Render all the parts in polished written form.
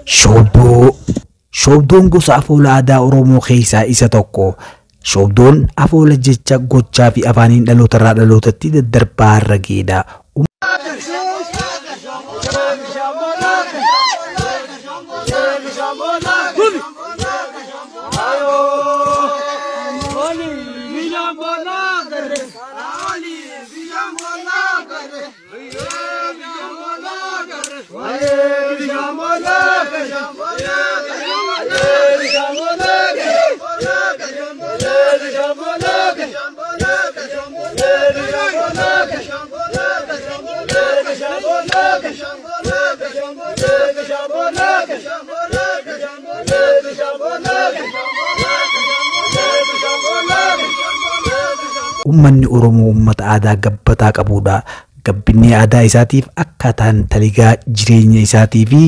Shoobdoo. Shoobdoon gosa afoola aadaa Oromoo keessaa isa tokko. Shoobdoon afoola jecha gochaa fi afaaniin dhalootarraa dhalootatti daddarbaa irra geedha. Uummanni Oromoo uummata aadaa gabbataa qabudha. Gabbinni aadaa isaatiif akkaataan taligaa jireenya isaatii fi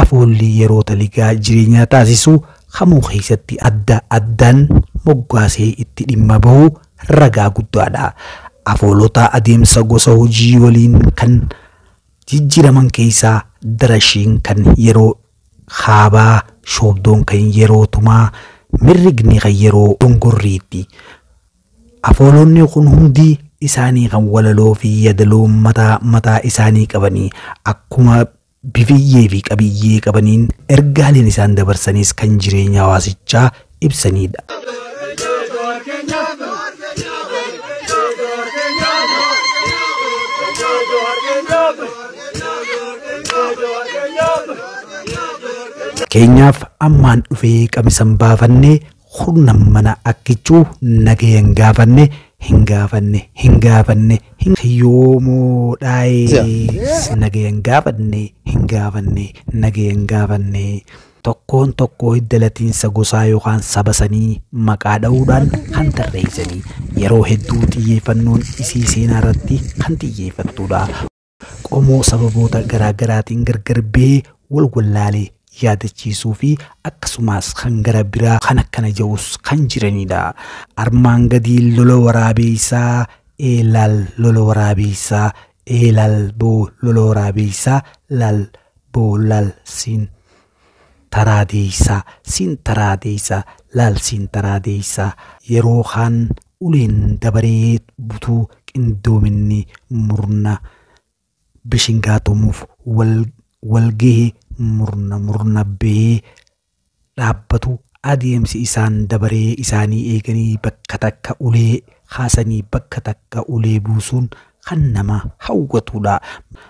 afoolli yeroo taligaa jireenyaa taasisu kamuu keessatti adda addaan moggaasee itti dhimma bahu ragaa guddaadha. Afoolota adeemsa gosa hojii waliin kan jijjiiraman keessaa darashiin kan yeroo haabaa, shoobdoon kan yeroo tumaa, mirrigni kan yeroo dongorriitti. Afoolonni kun hundi isaanii kan walaloo fi yaadaloo mataa mataa isaanii qabanii akkuma bifiyyee fi qabiyyee qabaniin ergaaleen isaan dabarsanis kan jireenya hawaasichaa ibsanidha. Keenyaaf ammaan dhufee qamisan baafannee humna mana akkichuu nagayan gaafanne hin gaafanne hin gaafanne hin hiyyoomoo dhaayee nagayan gaafanne hin gaafanne nagayan gaafanne tokkoon tokkoo hidda latiinsa gosaa yookaan saba sanii maqaa dha'uudhaan kan tarreessanii yeroo hedduu xiyyeeffannoon isii seenaa irratti kan xiyyeeffattudha. Qomoo sababoota garaagaraatiin gargar ba'ee wal wallaalee yaadachiisuu fi akkasumas kan gara biraa kan akkana jedhus kan jiranidha. Armaan gadii lola waraabeessaa eelaal lola waraabeessaa eelaal boo lola waraabeessaa laal boo laal siin taraadeessaa siin taraadeessaa laal siin taraadeessaa yeroo kaan uleen dabaree butuu qindoominni murna bishingaatumuuf walgahee murna murna ba'ee dhaabbatu adeemsi isaan dabaree isaanii eeganii bakka takka ulee kaasanii bakka takka ulee buusuun kan nama hawwatudha.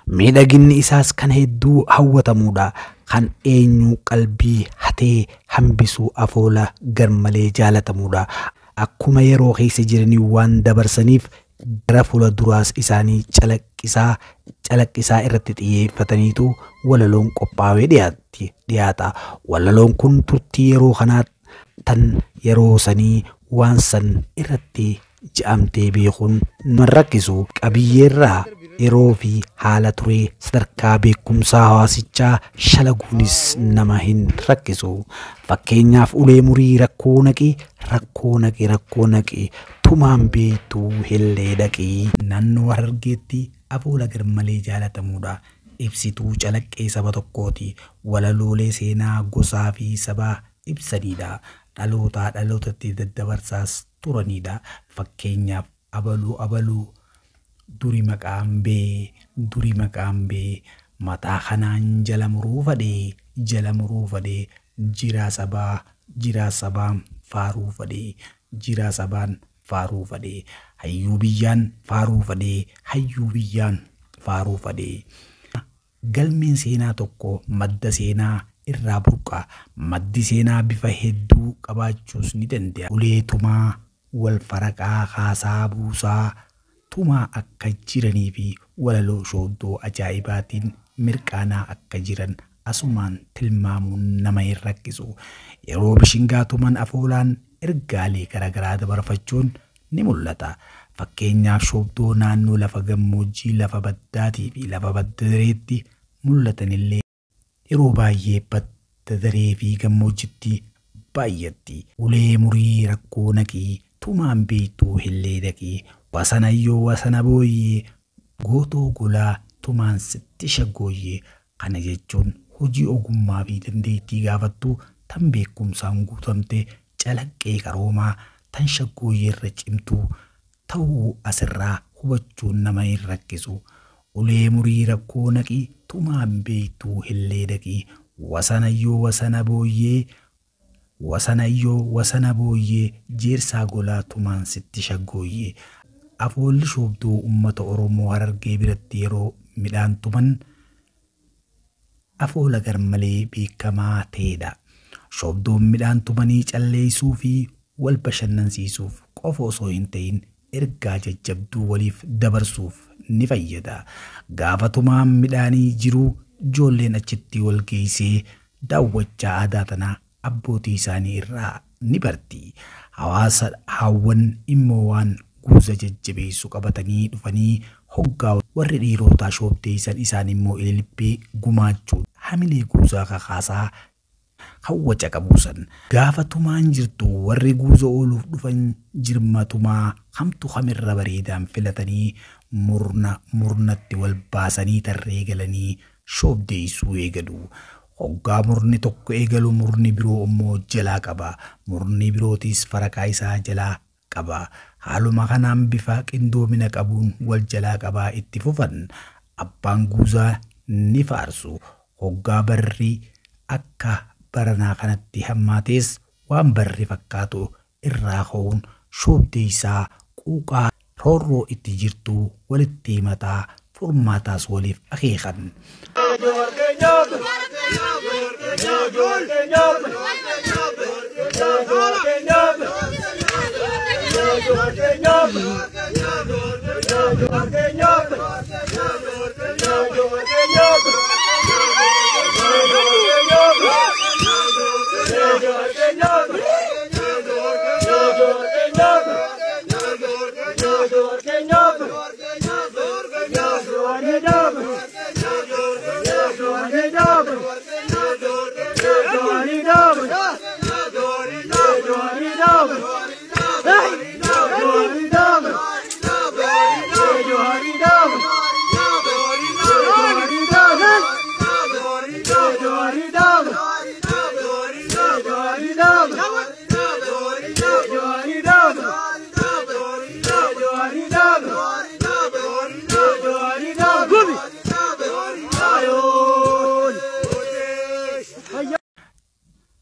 Miidhaginni isaas kan hedduu hawwatamudha. Kan eenyu qalbii hatee hambisuu afoola garmalee jaalatamudha. Akkuma yeroo keessa jiranii waan dabarsaniif gara fuula duraas isaanii calaqqisaa irratti xiyyeeffataniitu walaloon qophaa'ee dhiyaata. Walaloon kun turtii yeroo kanaa tan yeroo sanii waan san irratti je'amtee beekuun nama rakkisu. Qabiyyeerraa yeroo fi haala turee sadarkaa beekumsaa hawaasichaa shalaguunis nama hin rakkisu. Fakkeenyaaf ulee murii rakkoo naqi rakkoo naqi rakkoo naqi tumaan beektuu hellee dhaqi. Naannoo Harargeetti afoola garmalee jaalatamudha. Ibsituu calaqqee saba tokkooti. Walaloolee seenaa gosaa fi sabaa ibsanidha. Dhalootaa dhalootatti daddabarsaas turanidha. Fakkeenyaaf abaluu abaluu duri maqaan bee duri maqaan bee mataa kanaan jala muruu fadhee jala muruu fadhee jiraa sabaan faaruu fadhee jiraa sabaan faaruu fadhee hayyuu biyyaan faaruu fadhee hayyuu biyyaan faaruu fadhee. Galmeen seenaa tokko madda seenaa irraa burqa. Maddi seenaa bifa hedduu qabaachuus ni danda'a. Ulee tumaa wal faraqaa kaasaa buusaa tumaa akka jiranii fi walaloo shooddoo ajaa'ibaatiin mirqaanaa akka jiran asumaan tilmaamuun nama hin rakkisu. Yeroo bishingaa tuman afoolaan ergaalee garaagaraa dabarfachuun ni mul'ata. Fakkeenyaaf shoobdoo naannoo lafa gammoojjii lafa baddaatii fi lafa badda-dareetti mul'atanillee yeroo baay'ee badda-daree fi gammoojjitti baay'atti. Ulee murii rakkoo naqii tumaan beektuu hillee dhaqii wasanayyoo wasana booyyee gootoo golaa tumaan sitti shaggooyyee. Kana jechuun hojii ogummaa fi dandeettii gaafattu tan beekumsaan guutamte calaqqee qaroomaa tan shaggooyyeerra cimtuu ta'uu asirraa hubachuun nama hin rakkisu. Ulee murii rakkoo naqii tumaan beektuu hillee dhaqii wasanayyoo wasana booyyee wasanayyoo wasana booyyee jeersaa golaa tumaan sitti shaggooyyee. Afoolli shoobduu uummata Oromoo Harargee biratti yeroo midhaan tuman afoola garmalee beekamaa ta'edha. Shoobduun midhaan tumanii calleessuu fi wal bashannansiisuuf qofa osoo hin ta'in ergaa jajjabduu waliif dabarsuuf ni fayyada. Gaafa tumaan midhaanii jiru ijoolleen achitti wal geessee daawwachaa aadaa tanaa abbootii isaanii irraa ni barti. Hawaasa hawwan immoo waan guuza jajjabeessu qabatanii dhufanii hoggaa warri dhiirotaa shoobdeessan isaan immoo ililbee gumaachuu hamilee guuzaa kakaasaa hawwaca qabuusan. Gaafa tumaan jirtu warri guuza ooluuf dhufan jirma tumaa hamtu hamirra bareedaan filatanii murna murnatti wal baasanii tarree galanii shoobdeessuu eegalu. Hoggaa murni tokko eegalu murni biroo immoo jalaa qaba. Murni birootis farakaa isaa jalaa qaba. Haaluma kanaan bifa qindoomina qabuun wal jalaa qabaa itti fufan. Abbaan guuzaa ni faarsu. Hoggaa barri akka baranaa kanatti hammaates waan barri fakkaatu irraa ka'uun shoobdeessaa quuqaa roorroo itti jirtu walitti himataa furmaataas waliif akeekan.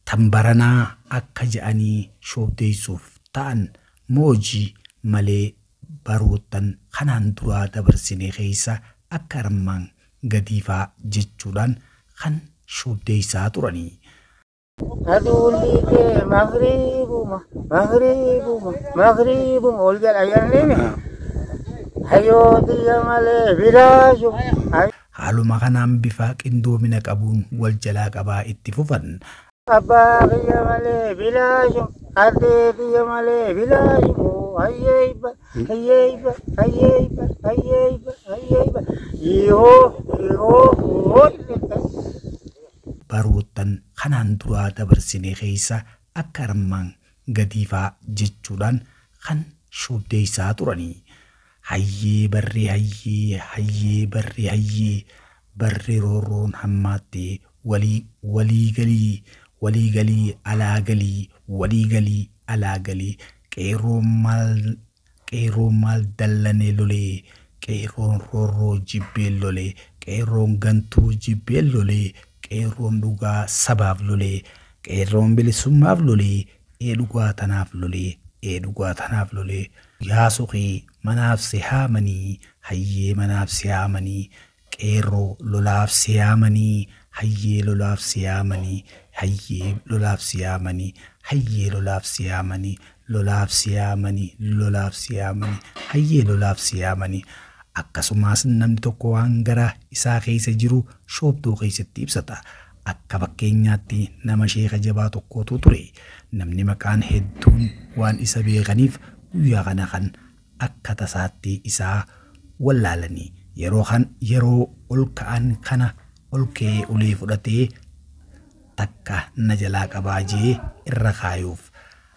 Tan baranaa akka je'anii shoobdeessuuf ta'an moojii malee baroottan kanaan duraa dabarsine keessa akka armaan gadiifaa jechuudhaan kan shoobdeessaa turanii. Aduun dhiitee magriibuma magriibuma magriibuma ol jedha jenneen hayyoo xiyya malee biraashu. Haaluma kanaan bifa qindoomina qabuun wal jalaa qabaa itti fufan. Abbaa kiyya malee bilaashu addee kiyya malee bilaashu hayyeeyba hayyeeyba hayyeeyba hayyeeyba hayyeeyba yihoo yihoo hoo. Baroottan kanaan duraa dabarsine keessa akka armaan gadiifaa jechuudhaan kan shoobdeessaa turanii. Hayyee barri hayyee hayyee barri hayyee barri roorroon hammaattee walii walii galii walii galii alaa galii walii galii alaa galii qeerroon maal dallanee lolee qeerroon roorroo jibbee lolee qeerroon gantuu jibbee lolee qeerroon dhugaa sabaaf lolee qeerroon bilisummaaf lolee ee dhugaa tanaaf lolee ee dhugaa tanaaf lolee yaa suqii manaaf si haamanii hayyee manaaf si haamanii qeerroo lolaaf si haamanii hayyee lolaaf si haamanii hayyee lolaaf si haamanii hayyee lolaaf si haamanii lolaaf si haamanii lolaaf si haamanii hayyee lolaaf si haamanii. Akkasumas namni tokko waan gara isaa keessa jiru shoobduu keessatti ibsata. Akka fakkeenyaatti nama sheeka jabaa tokkotu ture. Namni maqaan hedduun waan isa beekaniif guyyaa kana kan akka tasaatti isaa wallaalanii yeroo ol ka'an kana ol ka'ee ulee fudhatee takka na jalaa qabaa jee irra kaayuuf.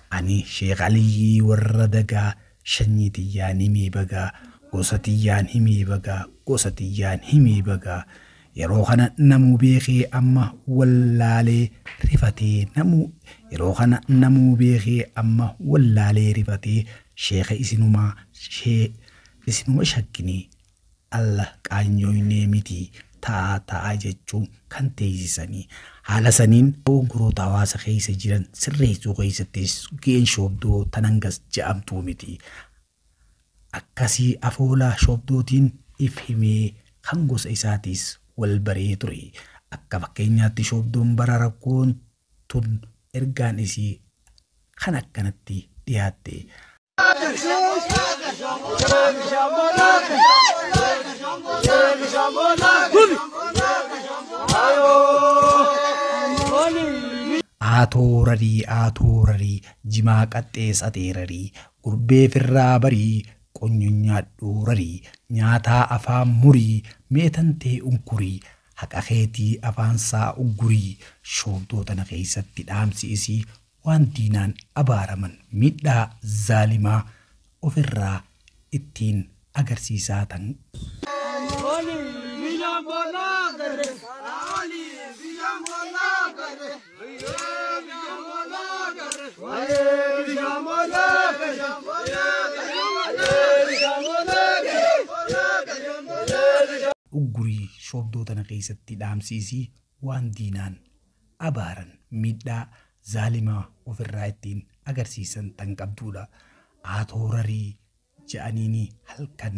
Ani Sheekh Aliyyii warra dagaa shanyii tiyyaan himee bagaa gosa tiyyaan himee bagaa gosa tiyyaan himee bagaa Yeroo kana namuu beekee amma wallaalee rifatee namuu yeroo kana namuu beekee amma wallaalee rifatee sheeka isinumaa shee isinuma shakkinii alla qaanyoynee miti ta'a ta'a jechuun kan teessisanii haala saniin goroota hawaasa keessa jiran sirreessuu keessattis ga'een shoobdoo tanangas je'amtuu miti. Akkasii afoolaa shoobdootiin if himee kan gosa isaatis wal baree ture. Akka fakkeenyaatti shoobdoon bara rakkoon tun ergaan isii kan akkanatti dhiyaatte. Aatoorarii aatoorarii jimaa qaxxeessateerarii gurbee firraa barii qonyonyaadhuurarii nyaataa afaan murii meetantee unkurii haqa keetii afaansaa uggurii shoobdoo tana keessatti dhaamsi isii waan diinaan abaaraman miidhaa zaalimaa ofirraa ittiin agarsiisaa tan. Uggurii shoobdoo tana keessatti dhaamsi isii waan diinaan abaaran miidhaa zaalimaa ofirraa ittiin agarsiisan tan qabduudha. Aatoorarii je'aniini halkan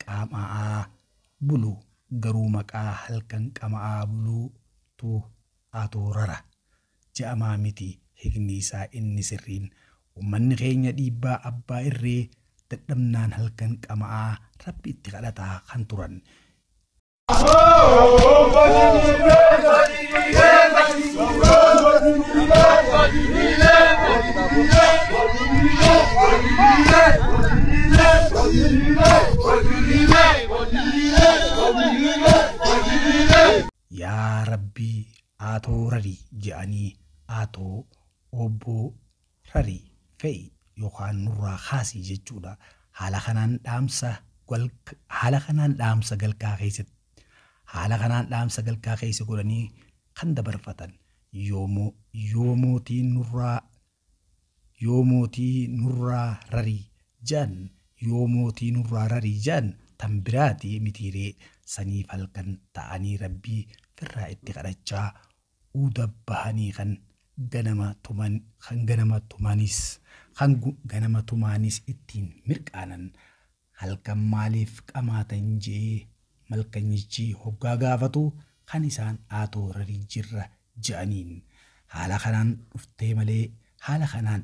qaama'aa bulu garuu maqaa halkan qama'aa buluutu aatoorara je'amaa miti hiikni isaa inni sirriin. Uummanni keenya dhiibbaa abbaa irree dadhabnaan halkan qama'aa rabbi itti kadhataa kan turan. Yaa Rabbii aatoo rarii je'anii aatoo obboo rarii fe'i yookaan nurraa kaasii jechuudha. Haala kanaan dhaamsa galkaa keessatti haala kanaan dhaamsa galkaa keessa godhanii kan dabarfatan yoo mootii nurraa rarii je'an yoo mootii nurraa rarii je'an tan biraatii mitiiree saniif halkan ta'anii rabbii firraa itti kadhachaa uuda bahanii kan ganama tumaanis ittiin mirqaanan halkan maaliif qamaatan jee malkanyichi hoggaa gaafatu kan isaan aatoo rarii jirra je'aniin. Haala kanaan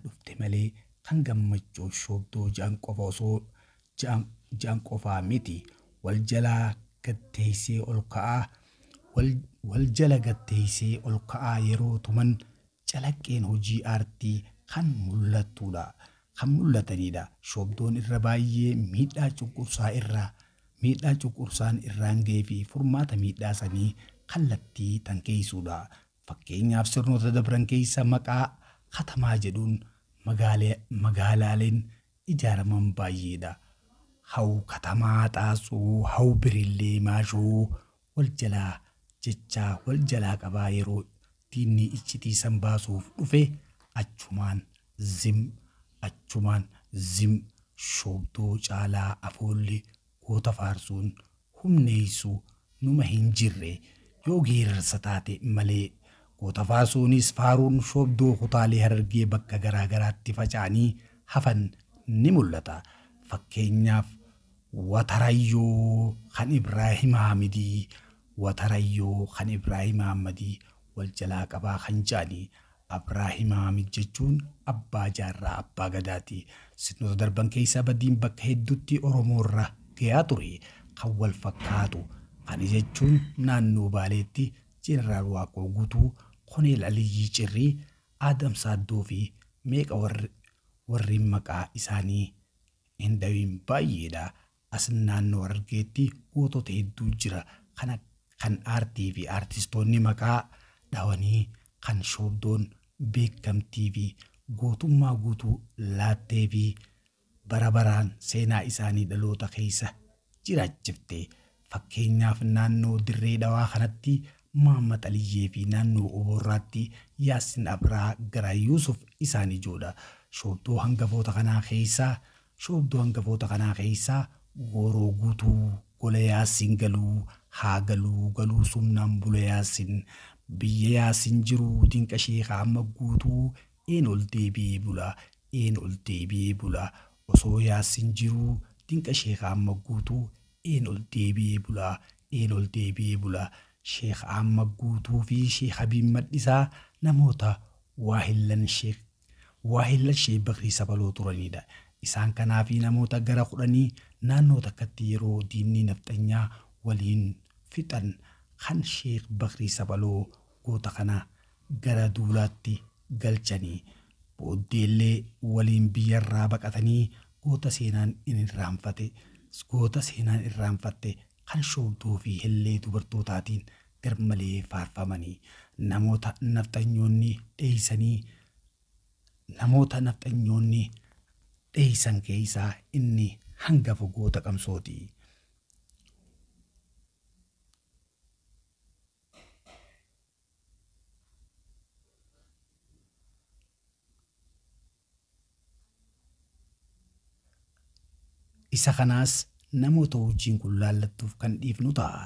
dhufte malee kan gammachuu shoobdoo je'an qofa osoo je'an qofaa miti. Wal jalaa gatteessee ol ka'aa wal jala gatteessee ol ka'aa yeroo tuman calaqqeen hojii aartii kan mul'attudha. Kan mul'atanidha. Shoobdoon irra baay'ee miidhaa cunqursaan irraan ga'ee fi furmaata miidhaa sanii kallattii tan keessuudha. Fakkeenyaaf sirnoota dabran keessa maqaa katamaa jedhuun magaalaaleen ijaaraman baay'eedha. Haw katamaa xaasuu, haw birillee maashuu wal jalaa jechaa wal jalaa qabaa yeroo diinni iccitii san baasuuf dhufe achumaan zim shoobdoo caalaa afoolli goota faarsuun humneessuu numa hin jirre yoo geerarsa taate malee. Goota faarsuunis faaruun shoobdoo kutaalee Harargee bakka garaa garaatti faca'anii hafan ni mul'ata. Fakkeenyaaf Watarayyoo kan Ibraahim Hamidii Watarayyoo kan Ibraahim Hamadii wal jalaa qabaa kan jedhanii Ibraahim Hamid jechuun abbaa jaarraa abbaa gadaati. Sirnoota darban keessaa badiin bakka hedduutti Oromoorra gahaa ture kan wal fakkaatu. Kana jechuun naannoo Baaleetti Jeneraal Waaqoo Guutuu, Koneel Aliyyii Cirrii, Aadam Saaddoo fi meeqa warri maqaa isaanii hin dhawiin baay'eedha. As naannoo Harargeetti gootota hedduu jira. Kan aartii fi aartistoonni maqaa dhawanii kan shoobdoon beekamtii fi gootummaa guutuu laattee fi bara baraan seenaa isaanii dhaloota keessa jiraachifte. Fakkeenyaaf naannoo Dirree Dhawaa kanatti Mahammad Aliyyee fi naannoo Oborraatti Yaasin Abraa gara Yuusuf isaan ijoodha. Shoobdoo hangafoota kanaa keessaa Gooroo Guutuu gola Yaasin galuu haa galuu galuu sumnaan bula Yaasin biyya Yaasin jiru dinqa sheekaa amma guutuu een ol deebi'ee bula een ol deebi'ee bula osoo Yaasin jiru dinqa sheekaa amma guutuu een ol deebi'ee bula een ol deebi'ee bula. Sheekh Ahmad Guutuu fi Sheekh Habiib Madhisaa namoota waahillan Sheekh Bakrii Sabaloo turanidha. Isaan kanaa fi namoota gara 10 naannoo takkatti yeroo diinni nafxanyaa waliin fixan kan Sheekh Bakrii Sabaloo goota kana gara duulaatti galchanii booddeellee waliin biyyarraa baqatanii goota seenaan irraanfatte kan shoobdoo fi hellee dubartootaatiin garmalee faarfamanii namoota nafxanyoonni dheeysan keessaa inni hangafa goota qabsooti. Isa kanaas namoota hojiin kun laallattuuf kan dhiifnu ta'a.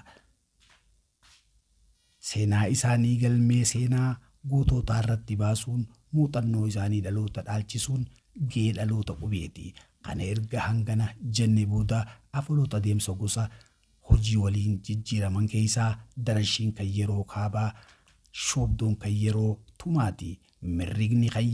Seenaa isaanii galmee seenaa gootota irratti baasuun muuxannoo isaanii dhaloota dhaalchisuun gahee dhaloota qubeeti. Kana erga hangana jenne booda afoloota adeemsa gosa hojii waliin jijjiiraman keessaa darashiin kan yeroo kaabaa, shoobdoon kan yeroo tumaati, mirrigni kan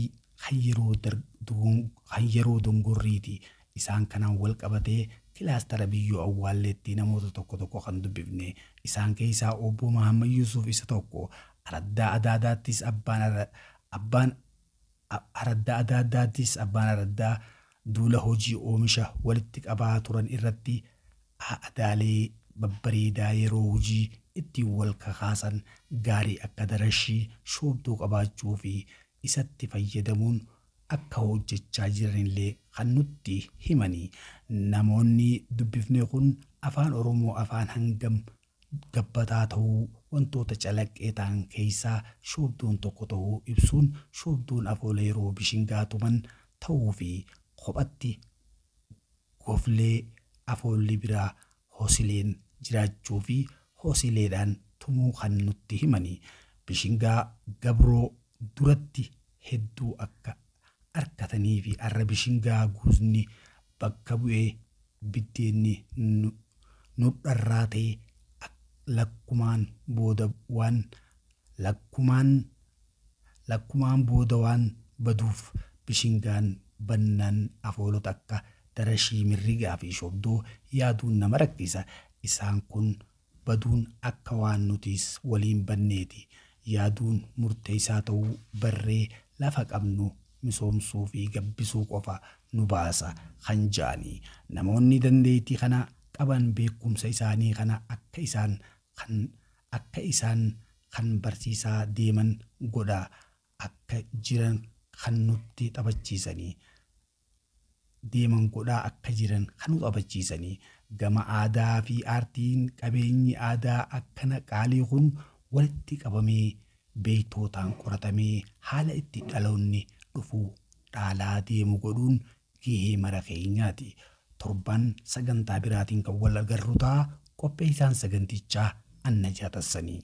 yeroo dongorriiti. Isaan kanaan wal qabatee kilaastara biyyoo awwaalleetti namoota tokko tokko kan dubbifne. Isaan keessaa obbo Mahammad Yuusuf isa tokko. Araddaa Adaadaattis abbaan araddaa duula hojii oomisha walitti qabaa turan irratti aadaalee babbareedaa yeroo hojii ittiin wal kakaasan gaarii akka darashii shoobdoo qabaachuu fi isatti fayyadamuun akka hojjechaa jiranillee kan nutti himanii. Namoonni dubbifne kun afaan Oromoo afaan hangam gabbataa ta'uu wantoota calaqqee ta'an keessaa shoobdoon tokko ta'uu ibsuun shoobdoon afoola yeroo bishingaa tuman ta'uu fi kophatti goflee afoolli biraa hosileen jiraachuu fi hosileedhaan tumuu kan nutti himanii. Bishingaa gabroo duratti hedduu akka harkatanii fi arra bishingaa guuzni bakka bu'ee biddeenni nu dharraa ta'e lakkumaan booda waan baduuf bishingaan bannaan afoolota akka darashii mirrigaa fi shoobdoo yaaduun nama rakkisa. Isaan kun baduun akka waan nutis waliin banneeti. Yaaduun murteessaa ta'uu barree lafa qabnu misoomsuu fi gabbisuu qofa nu baasa kan ja'anii. Namoonni dandeettii kana qaban beekumsa isaanii kana akka isaan kan barsiisaa deeman godha akka jiran kan nutti taphachiisanii deeman godhaa akka jiran kan nu taphachiisanii. Gama aadaa fi aartiin qabeenyi aadaa akkana qaalii kun walitti qabamee beektootaan qoratamee haala itti dhaloonni dhufuu dhaalaa deemu godhuun gahee mara keenyaati. Torban sagantaa biraatiin kan wal agarru ta'a. Qopheessaan sagantichaa Anna Jaatassanii.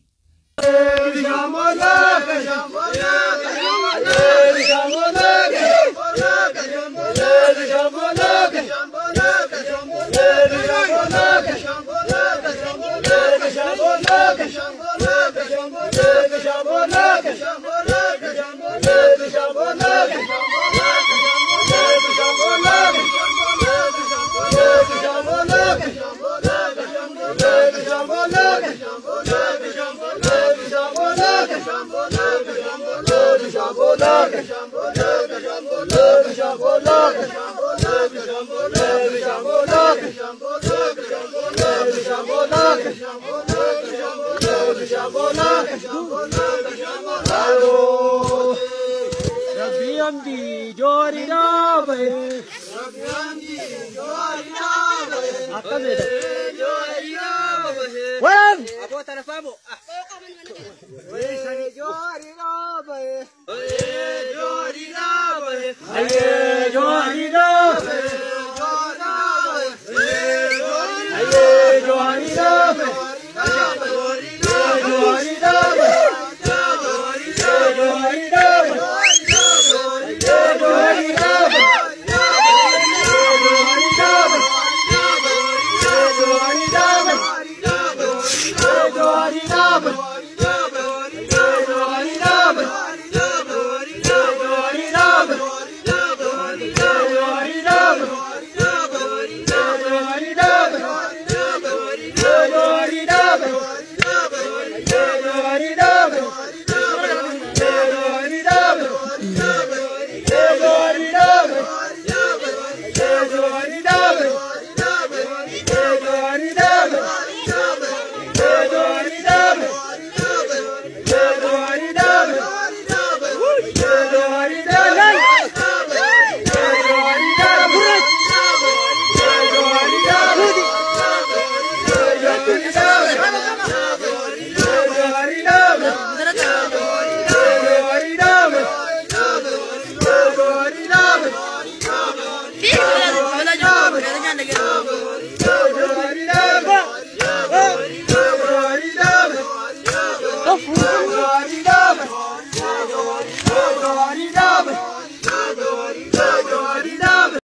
Oh,